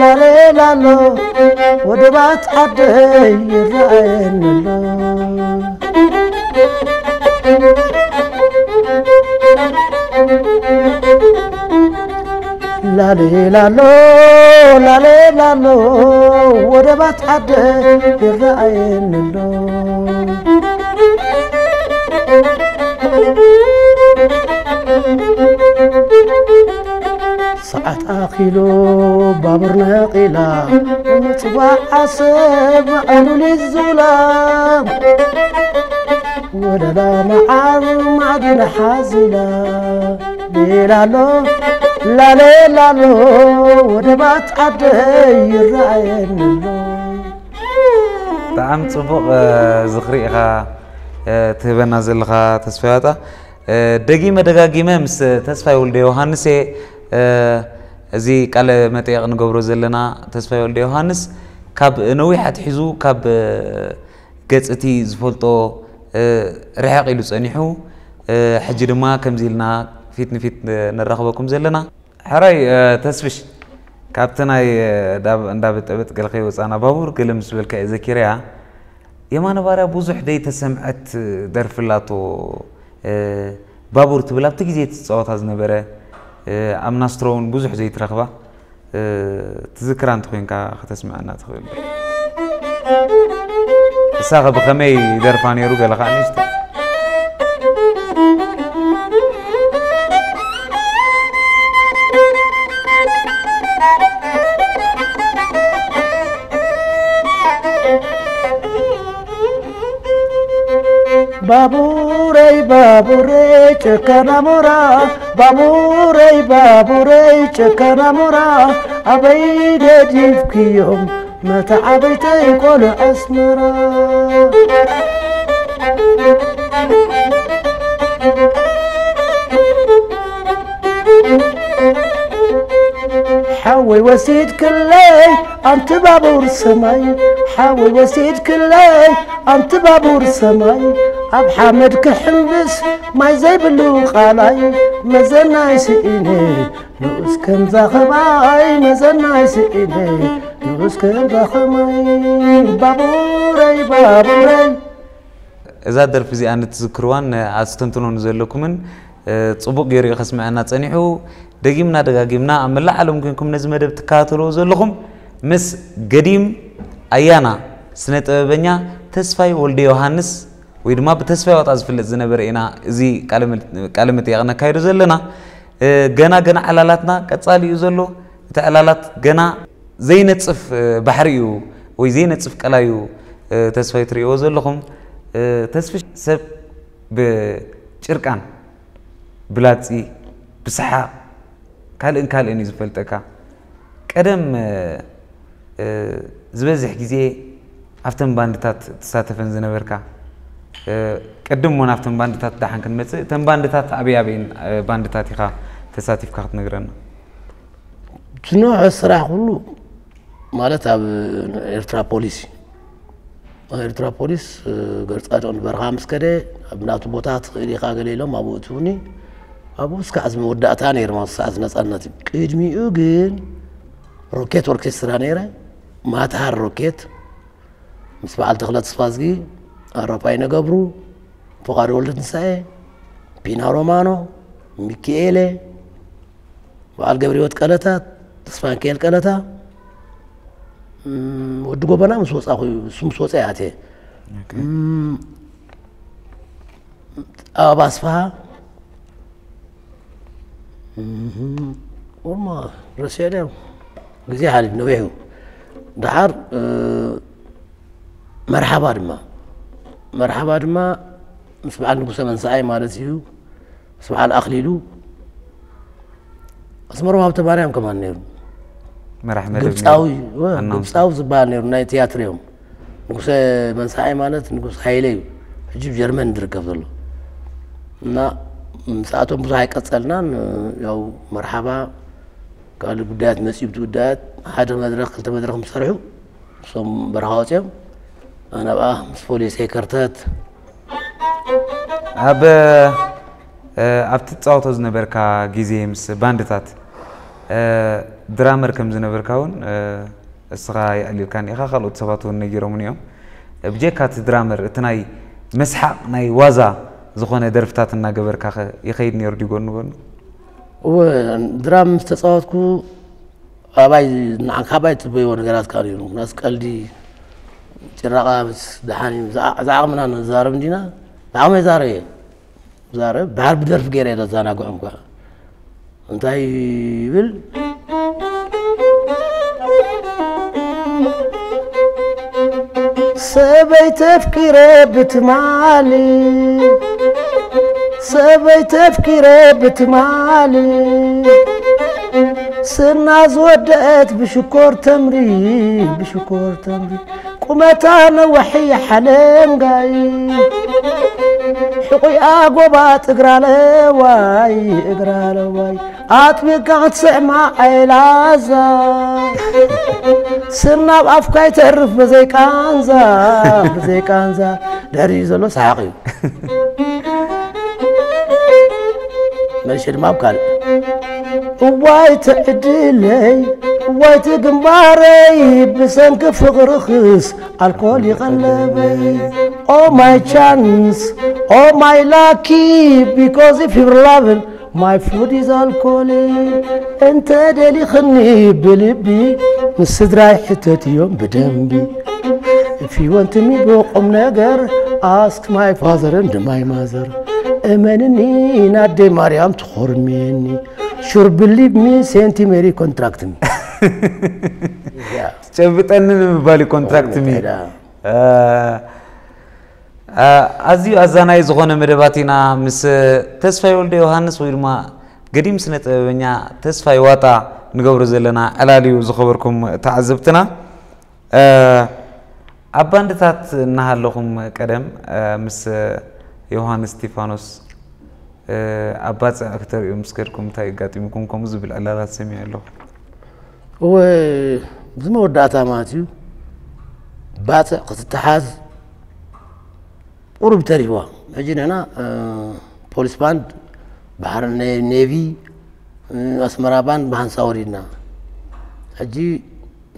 ላሌላሎ፣ ወደባት ዓደይ ይረኣየኒ ኣሎ። ላሌላሎ፣ ላሌላሎ፣ ወደባት ዓደይ ይረኣየኒ ኣሎ። ሰዓት ኣኺሉ ባቡር ነቒላ፣ ንምጽዋዕ ዓሰብ ኣሉሊት ዝውላ፣ ወለላ መዓር ማዕድን ሓዚላ፣ ሌላሎ፣ ላሌላሎ፣ ወደባት ዓደይ ይረኣየኒ ኣሎ። ብጣዕሚ ጽቡቕ፣ እ፣ ዝኽሪ ኢኻ፣ እ፣ ትህበና ዘለኻ ተስፋ ያወጣ። እ፣ ደጊመ ደጋጊመ ምስ ተስፋይ ወልደ ዮሃንስ እየ፣ እ፣ እዚ ቃለ መጠየቕ ንገብሮ ዘለና። ተስፋይ ወልደ ዮሃንስ ካብ ነዊሕ ኣትሒዙ ካብ፣ እ፣ ገጽ እቲ ዝፈልጦ፣ እ፣ ርሕቕ ኢሉ ጸኒሑ፣ እ፣ ሕጂ ድማ ከምዚ ኢልና ፊት ንፊት፣ እ፣ ንራኸበኩም ዘለና። ሕራይ፣ እ፣ ተስፍሽ፣ ካብቲ ናይ፣ እ፣ ዳብ-፣ እንዳበጠበጥ ገለ ከይወጻና ባቡር ገለ ምስ በልካ እየ ዘኪረያ። የማነ ባርያ ብዙሕ ደይተሰምዐት ደርፊ ኣላቶ፣ እ፣ ባቡር ትብል ኣብቲ ግዜ ትጻወታ ዝነበረ፣ እ፣ ኣብ ናስትሮ እውን ብዙሕ ዘይትረኽባ፣ እ፣ ትዝክራ እንተኾይንካ ከተስምዐና ትኽእል ዶ? እሳኸ ብኸመይ ደርፋ ነይሩ ገለ ኸዓ ንእሽቶ? ባቡረይ ባቡረይ ጨካን ኣሞራ፣ ባቡረይ ባቡረይ ጨካን ኣሞራ፣ ኣበይ ገዲፍክዮም መተዓበይተይ ቆልዑ ኣስመራ? ሓወይ ወሲድክለይ ኣንቲ ባቡር ሰማይ፣ ሓወይ ወሲድክለይ ኣንቲ ባቡር ሰማይ፣ ኣብ ሓመድ ክሕምብስ ማይ ዘይብሉ ቃላይ፣ መዘናይ ስኢነ ንኡስ ከምዛ ኸማይ፣ መዘናይ ስኢነ ንኡስ ከምዛ ኸማይ፣ ባቡረይ ባቡረይ። እዛ ደርፊ እዚኣ ንትዝክርዋን ኣስተንትኖ ንዘለኩምን፣ እ፣ ጽቡቕ ገይሩ እዩ ከስምዐና ጸኒሑ። ደጊምና ደጋጊምና ኣብ መላእ ዓለም ኮንኩም ነዚ መደብ ትከታተልዎ ዘለኹም ምስ ገዲም ኣያና ስነ ጥበበኛ ተስፋይ ወልደ ዮሃንስ ወይ ድማ ብተስፋይ ዋጣ ዝፍለጥ ዝነበረ ኢና እዚ ቃለ ምል-፣ ቃለ መጠይቕ ነካይዶ ዘለና። እ፣ ገና ገና ዕላላትና ቀጻሊ እዩ ዘሎ። እቲ ዕላላት ገና ዘይነጽፍ፣ እ፣ ባሕሪ እዩ ወይ ዘይነጽፍ ቀላይ እዩ። እ፣ ተስፋይ ትርእይዎ ዘለኹም፣ እ፣ ተስፍሽ ሰብ ብጭርቃን፣ ብላጺ፣ ብሰሓቕ፣ ካልእን ካልእን እዩ ዝፈልጠካ። ቀደም፣ እ፣ እ፣ ዝበዝሕ ግዜ ኣብተን ባንድታት ትሳተፈን ዝነበርካ፣ እ፣ ቅድም እውን ኣብተን ባንድታት ደሓን ክንመጽእ፣ እተን ባንድታት ኣበይ ኣበይን፣ እ፣ ባንድታት ኢኻ ተሳቲፍካ ክትነግረና? ዝነውሐ ስራሕ ኩሉ ማለት ኣብ ኤርትራ ፖሊስ፣ ኣብ ኤርትራ ፖሊስ፣ እ፣ ገርጻድቕ ንበረኻ ምስ ከደ፣ ኣብ ናቱ ቦታ ትኽእል ኢኻ ገለ ኢሎም ኣብኡ እትውኒ። ኣብኡ እስካዕ እዚ መወዳእታ ነይሩ ማለት ሰዓት ነጻነት እዩ። ቅድሚኡ ግን ሮኬት ኦርኬስትራ ነይረ፣ ማትሃር ሮኬት፣ ምስ በዓል ተኽለ ተስፋዝጊ፣ ኣሮፓይ ነገብሩ፣ ፍቓዱ ወልደትንሳኤ፣ ፒና ሮማኖ፣ ሚኪኤለ፣ በዓል ገብረህይወት ቀለታ፣ ተስፋ ሚካኤል ቀለታ፣ እም፣ ወዲ ጎበና ምስ ወጻኹ፣ እሱ ምስ ወጸ እየ ኣትየ። ኦኬ። እም፣ ኣብ ኣስፍሃ ወማ ረሲዐ ድዮም፣ ግዜ ሓሊፍ ነዊሑ። ደሓር መርሓባ ድማ መርሓባ ድማ ምስ በዓል ንጉሰ መንስኣይ ማለት እዩ፣ ምስ በዓል ኣኽሊሉ ኣስመሮም ሃብተ ማርያም ከማን ነይሩ። መራሕ መደብ ግብፃዊ ነይሩ። ኣናውንሰር። ግብፃዊ ዝበሃል ነይሩ፣ ናይ ትያትር እዮም። ንጉሰ መንስኣይ ማለት ንጉስ ሃይለ እዩ፣ ሕጂ ጀርመን ዝርከብ ዘሎ። እና ምስኣቶም ብዙሕ ኣይቀፀልናን። ያው መርሓባ ካልእ ጉዳያት መፂኡ፣ እቲ ጉዳያት ሓደ መድረክ ክልተ መድረክ ምስ ሰርሑ እሶም በረኻ ወፂኦም፣ ኣነ ኣብኣ ምስ ፖሊሰይ ከርተት። ኣብ ኣብቲ ትፃወቶ ዝነበርካ ግዜ ምስ ባንድታት ድራመር ከም ዝነበርካ እውን እስኻ የዕሊልካኒ ኢኻ፣ ካልኦት ሰባት እውን ነጊሮምኒ እዮም። ብጀካ እቲ ድራመር እቲ ናይ መስሓቕ ናይ ዋዛ ዝኾነ ደርፍታት እናገበርካ ኸ ይኸይድ ነይሩ ድዩ ጎኒ ጎኒ? እወ፣ ድራም ምስ ተፃወትኩ ኣባይ ንዓን ካባይ ትበይዎ ነገራት ካሉ እዩ። ምክንያቱ ቀልዲ ጭራቃ ምስ ደሓን እዩ። ዝዓቕምና ንዛረብ እንዲና ብዓቕመይ ዛረብ እየ። ዛረብ ድሓር ብደርፊ ገይረ እየ ዘዘናግዖም ከዓ እንታይ ይብል? ሰበይቲ ኣፍቂረ ብትማሊ፣ ሰበይቲ ኣፍቂረ ብትማሊ፣ ስና ዝወደአት ብሽኮር ተምሪ፣ ብሽኮር ተምሪ፣ ቁመታ ነዋሒ ሓለንጋይ፣ ሕቑኣ ጎባጥ እግራ ለዋይ፣ እግራ ለዋይ፣ ኣጥቢቕካ ክትስዕማ ኣይላዛ፣ ስና ኣብ ኣፍካ ይተርፍ ብዘይ ቃንዛ፣ ብዘይ ቃንዛ። ድሕሪ ዘሎ ሰሓቕ እዩ። መልሼ ድማ ኣብ ካልእ። እዋይ ትዕድለይ፣ እዋይ ትግንባረይ፣ ብሰንኪ ፍቕርኽስ ኣልኮል ይቐለበይ። Oh my chance, oh my lucky, because if you're loving, my food is alcohol። እንተ ደሊኽኒ ብልቢ፣ ምስ ስድራይ ሕተት እዮም ብደንቢ። If you want me ብቁም ነገር፣ ask my father and my mother። እመንኒ ናደይ ማርያም ትኾርምየኒ። Sure believe me, Saint Mary contract me። Yeah። ጨብጠኒ ንምባል እዩ ኮንትራክት ሚ። ዳ። ኣዝዩ ኣዛናይ ዝኾነ መደባት ኢና ምስ ተስፋይ ወልደ ዮሃንስ ወይ ድማ ገዲም ስነ ጥበበኛ ተስፋይ ዋጣ ንገብሮ ዘለና ዕላል እዩ። ዝኸበርኩም ተዓዘብትና፣ ኣብ ባንድታት እናሃለኹም ቀደም ምስ ዮሃንስ እስቲፋኖስ ኣብ ባጽዕ ክተርእዩ ምስ ከድኩም እንታይ ኣጋጢሙኩም? ከምኡ ዝብል ዕላላት ሰሚዐ ኣለኹ። እወ፣ እዚ መወዳእታ ማለት እዩ። ባጽዕ ክትተሓዝ ቁሩብ ተሪፍዋ። ሕጂ ንሕና ፖሊስ ባንድ፣ ባሕሪ፣ ኔቪ፣ ኣስመራ ባንድ ብሃንሳ ወሪድና። ሕጂ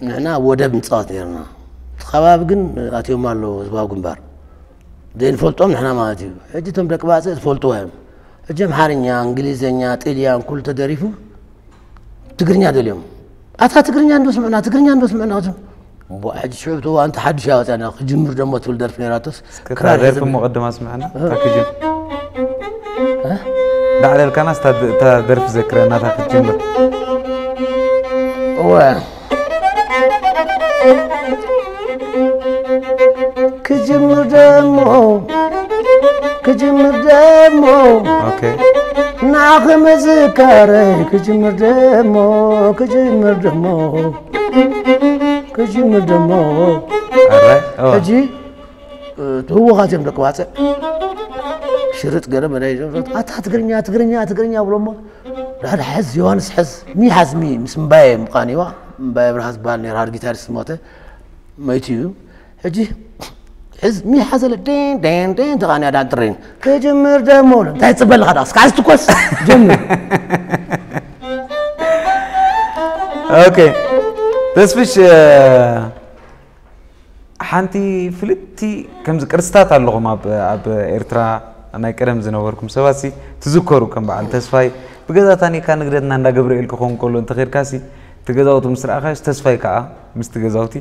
ንሕና ኣብ ወደብ ንፃወት ነርና። እቲ ከባቢ ግን ኣትዮም ኣለዉ ህዝባዊ ግንባር ዘይንፈልጦም ንሕና ማለት እዩ። ሕጂ እቶም ደቂ ባፅዕ ዝፈልጥዎ እዮም። ሕጂ ኣምሓርኛ፣ እንግሊዘኛ፣ ጥልያን ኩሉ ተደሪፉ ትግርኛ ደልዮም። ኣታ ትግርኛ እንዶ ስምዕና፣ ትግርኛ እንዶ ስምዕና። እሞ ሕጂ ሽዑ እቲ እዋን ሓድሽ ኣወፅያና ክጅምር ደሞ ትብል ደርፊ ነይራቶስ ክራር ደርፊ ሒዘ እሞ ቅድም ኣስምዐና። እታ ክጅም ዳዕለልካና ስታ እታ ደርፊ ዘክረና እታ ክትጅምር። እወ። ክጅምር ደሞ፣ ክጅምር ደሞ፣ ኦኬ። ንዓኺ ምዝካረይ ክጅምር ደሞ፣ ክጅምር ደሞ፣ ክጅምር ደሞ። ኣራይ፣ ኦ። ሕጂ ትህወኻት እዮም ደቂ ባፅዕ። ሽርጥ ገለ መዳይ እዮም። ኣታ ትግርኛ፣ ትግርኛ፣ ትግርኛ ብሎ እሞ፣ ድሕሪ ሕዝ ዮሃንስ ሕዝ፣ ሚ ሓዝ ሚ፣ ምስ እምባየ ምቃንዋ፣ እምባየ ብርሃ ዝበሃል ነይሩ፣ ሃር ጊታሪስት ሞተ፣ መይቱ እዩ። ሕጂ ሕዝ ሚ ሓዘለ፣ ዴን፣ ዴን፣ ዴን፣ ተቃንያ ዳን ትሬን። ክጅምር ደሞ፣ እንታይ ትጽበ ኣለኻ ዳስ? ካስ ትኮስ፣ ጀምር። ኦኬ። ተስፍሽ፣ እ፣ ሓንቲ ፍልጥቲ ከምዚ ቅርስታት ኣለኹም ኣብ፣ ኣብ ኤርትራ ናይ ቀደም ዝነበርኩም ሰባት ሲ ትዝከሩ፣ ከም በዓል ተስፋይ ብገዛ ታኒካ ንግደትና እንዳ ገብርኤል ክኸውን ከሎ እንተኸድካ ሲ እቲ ገዛውቲ ምስ ረኣኻዮስ ተስፋይ ከኣ ምስቲ ገዛውቲ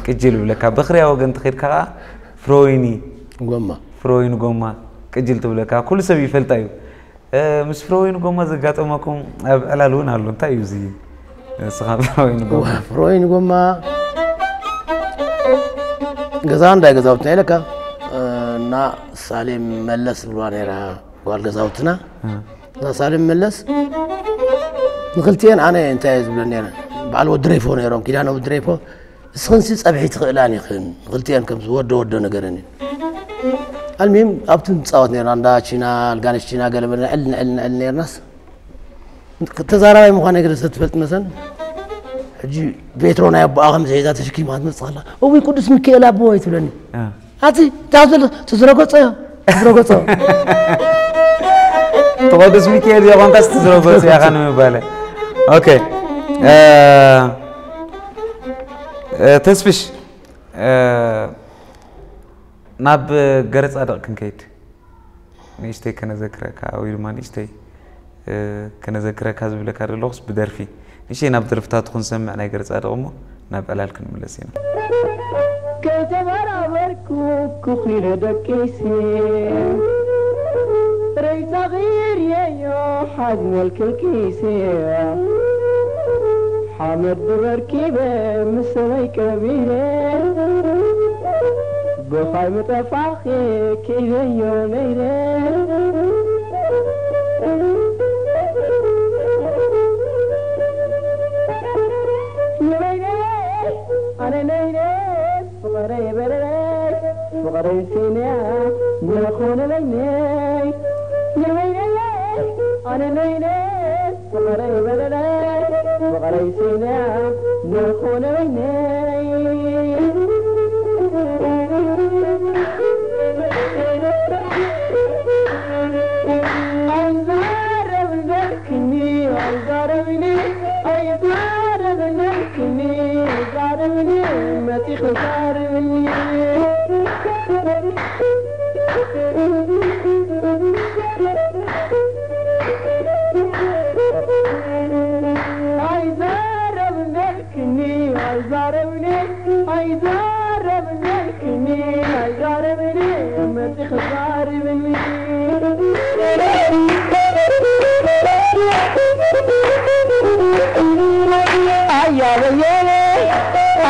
ቅጅል ይብለካ። በኽርያ ወገን እንተኸድካ ከኣ ፍሮይኒ ጎማ። ፍሮይኒ ጎማ። ቅጅል ትብለካ፣ ኩሉ ሰብ ይፈልጣ እዩ። እ፣ ምስ ፍረወይኒ ጎማ ዘጋጠመኩም ኣብ ዕላል እውን ኣሎ። እንታይ እዩ እዚ? ንስኻ ፍረወይኒ ጎማ። ፍረወይኒ ጎማ ገዛ እንዳይ ገዛውትና ኢለካ፣ እ፣ እና ሳሌም መለስ ዝብልዋ ነይራ ጓል ገዛውትና። እ። እና ሳሌም መለስ ንክልቲኤን ኣነ እንታይ እየ ዝብለን ነይረ፣ በዓል ወዲ ረይፎ ነይሮም፣ ኪዳነ ወዲ ረይፎ፣ እስኽንሲ ጸብሒ ትኽእላን ኢኽን፣ ንክልቲኤን ከም ወዶ ወዶ ነገረን እዩ። ኣልሚም ኣብቲ ንጻወት ነይርና፣ እንዳ ቺና፣ ኣልጋነሽ ቺና፣ ገለ በለ፣ ንዕል፣ ንዕል፣ ንዕል ነይርናስ፣ ተዛራባይ ምዃነይ ገለ ሰብ ትፈልጥ መሰን፣ ሕጂ ቬትሮ ናይ ኣቦኣ ከም ዝሒዛ ተሸኪማ ክትመጽእ ከላ፣ "እውይ ቅዱስ ሚካኤል ኣቦይ" ትብለኒ። እ። ኣቲ፣ እንታይ ዘሎ? ትዝረገጾ እዮ፣ ትዝረገጾ። ትቐዱስ ሚካኤል እዮ፣ ኾንካስ ትዝረገጾ እያ ኸ ንምባለ። ኦኬ። እ፣ እ፣ ተስፍሽ፣ እ፣ ናብ ገረ ጻድቕ ክንከይድ። ንእሽተይ ከነዘክረካ፣ ወይ ድማ ንእሽተይ፣ እ፣ ከነዘክረካ ዝብለካ ዘለኹስ ብደርፊ። ንእሽተይ ናብ ደርፍታቱ ክንሰምዕ ናይ ገረ ጻድቕ እሞ ናብ ዕላል ክንምለስ ኢና። ከይተበራበርኩ ኩኺለ ደቂሰ፣ ረይሳ ቐይረዮ ሓዝነልክን ኪሰ፣ ሓመድ ድበርኪበ ምስ ሰበይ ቀቢረ፣ ብኻይ ምጠፋኺ ክኢለዮ ነይረ። ንበይነይ ኣነ ነይነ ፍቕረይ በለለይ፣ ፍቕረይ ሲንያ ንኾነ በይነይ። ንበይነይ ኣነ ነይነ ፍቕረይ በለለይ፣ ፍቕረይ ሲንያ ንኾነ በይነይ። ኣይዛረብን በልክኒ፣ ኣይዛረብኒ፣ ኣይዛረብን በልክኒ፣ ኣይዛረብኒ፣ መፂኺ ዛረብኒ። ኣይዛረብን በልክኒ፣ ኣይዛረብኒ፣ ኣይዛረብን በልክኒ፣ ኣይዛረብኒ፣ መፂኺ ዛረብኒ። ኣያ በየነ፣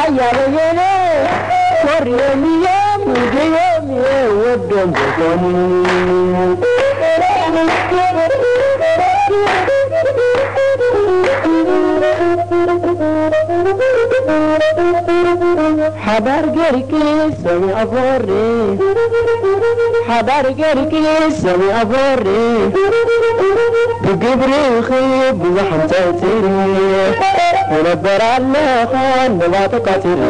ኣያ በየነ፣ ኮርዮም እዮም፣ ድዮም እዮም፣ ወዶም ቦቶም። ሓዳር ገርኪ ሰሚዐ ፈሪ፣ ሓዳር ገርኪ ሰሚዐ ፈሪ፣ ብግብርኺ ብዙሕ ኣንጸርጺሪ፣ እነበር ኣለኹ ንባጠቃቲሪ።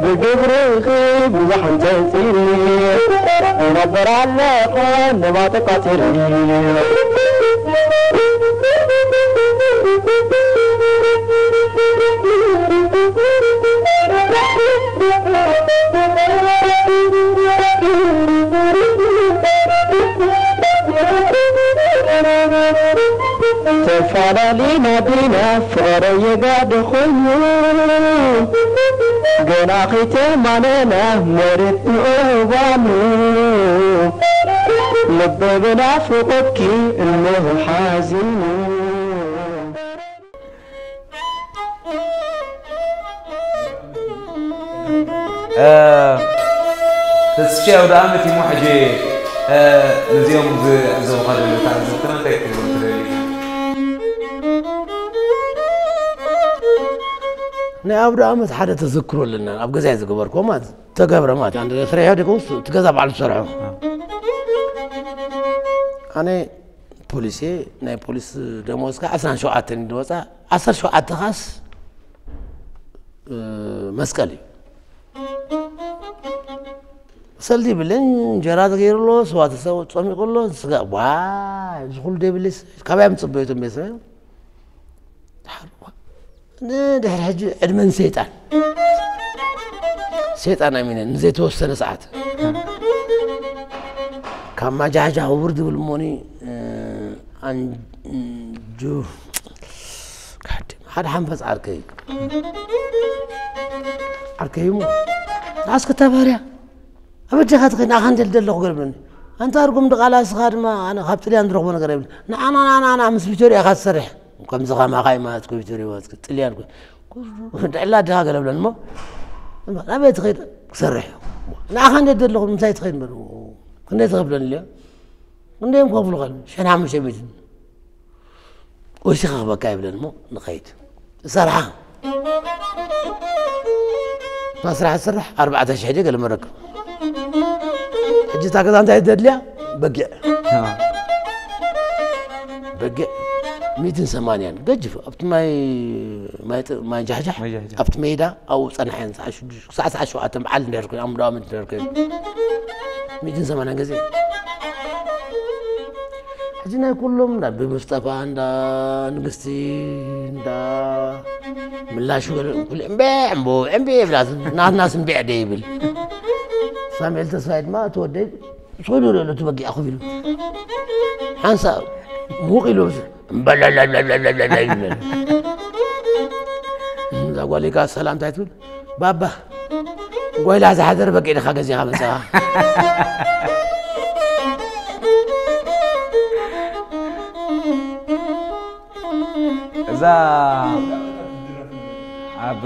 ብግብርኺ ብዙሕ ኣንጸርጺሪ፣ እነበር ኣለኹ ንባጠቃቲሪ። ተፈላለና ዲና ፍቕረይ የጋደ ኮይኑ፣ ገና ከይተማነና መሬት ብእዋኑ፣ ልበይ ብናፍቖትኪ እንሆ ሓዚኑ። እ፣ ተስፍሽ ኣውደ ዓመት እዩ እሞ ሕጂ፣ እ፣ ነዚኦም ዝዕዘቡኻ ዘለዉ ተዓዘብትና እንታይ ክትብሎም ትደሊ? ናይ ኣውደ ዓመት ሓደ ተዘክሮ ኣለና፣ ኣብ ገዛይ ዝገበርክዎ ማለት ተገብረ ማለት፣ ኣንተ ስራሕ ዲኹም፣ እቲ ገዛ ባዕሉ ዝሰርሖ። ኣነ ፖሊስ እየ፣ ናይ ፖሊስ ደሞዝ ከዓ ዕስራን ሸውዓተን እዩ ዝወፃ፣ ዓሰርተ ሸውዓተ ኻስ፣ እ፣ መስቀል እዩ። ሰልዲ ይብለኝ፣ እንጀራ ተገይሩ ኣሎ፣ ስዋ ተሰው-፣ ጸሚቑ ኣሎ፣ ስጋ፣ ዋ፣ እዚ ኩሉ ደይብለይ፣ ካበይ እዮም ዝጽበዩ እቶም ቤተሰብ? ንድሕሪ ሕጂ ዕድመ ንሰይጣን። ሰይጣን ኣሚነ ንዘይተወሰነ ሰዓት። ካብ ማጃሕጃ ውርድ ዝብል እሞኒ፣ እ፣ ኣንጁ፣ ሓደ ሓንፈፅ ዓርከይ። ዓርከይ እሞ፣ ንኣስከ እታ ባርያ፣ ኣብ ኣጃኻ ትኸይድ፣ ንኣኻ እንደልደ ኣለኹ ገርበኒ። ኣንታ ርጉም ድቓላ፣ እስኻ ድማ ኣነ ካብ ጥልያን ዝረኽቦ ነገር የብለ። ንዓና ናና ምስ ቪቶሪያ ኢኻ ትሰርሕ። ከምዚ ከማኻ ማለት ኮ ቪቶሪያ ማለት ጥልያን ኮ። ድዕላ ድኻ ገለ ብለን እሞ ናበይ ትኸይድ ክሰርሕ። ንዓኻ እንዴት ዘለኹ ምሳይ ትኸይድ በሉ። ክንደይ ትኸፍለኒ ኢለ። ክንደይ እዮም ክኸፍሉ ኸል? ሽሕን ሓሙሽተ ሚእትን። ወሲኻ ክበካ ይብለን እሞ ንኸይድ። ሰርሓ። እታ ስራሕ ትሰርሕ ኣርባዕተ ሽሕ ድየ ገለ መረክብ። ሕጂ እታ ገዛ እንታይ ተድልያ? በጊዕ። በጊዕ ሚእትን ሰማንያን ገጅፍ ኣብቲ ማይ፣ ማይ ጥ-፣ ማይ ጃሕጃሕ፣ ማይ ጃሕጃሕ። ኣብቲ ሜዳ ኣብኡ ጸናሕየን ሰዓት ሽዱሽተ፣ ክሳዕ ሰዓት ሸውዓተ በዓል እንድሕር ኮይኑ፣ ኣብ ምድዋም እንድሕር ኮይኑ። ሚእትን ሰማንያን ገዜ። ሕጂ ናይ ኩሎም እንዳ ብሙስጠፋ፣ እንዳ ንግስቲ፣ እንዳ ምላሹ ገለ ኩሉ እምቤዕ እምቦ፣ እምቤዕ ይብላ። ናትናስ እምቤዕ ደ ይብል። ሳሙኤል ተስፋይ ድማ እቲ ወደይ ስኢሉ ይርኢ ኣሎ፣ እቲ በጊዕ ኮፍ ኢሉ። ሓንሳእ ሙቕ ኢሉ እምበለለለለለለ ይብል። እዛ ጓለይ ከኣ ሰላም እንታይ ትብል? ባባ፣ ጓይላ ዝሓደር በጊዕ ዲኻ ገዚኻ መጻኻ? እዛ ኣብ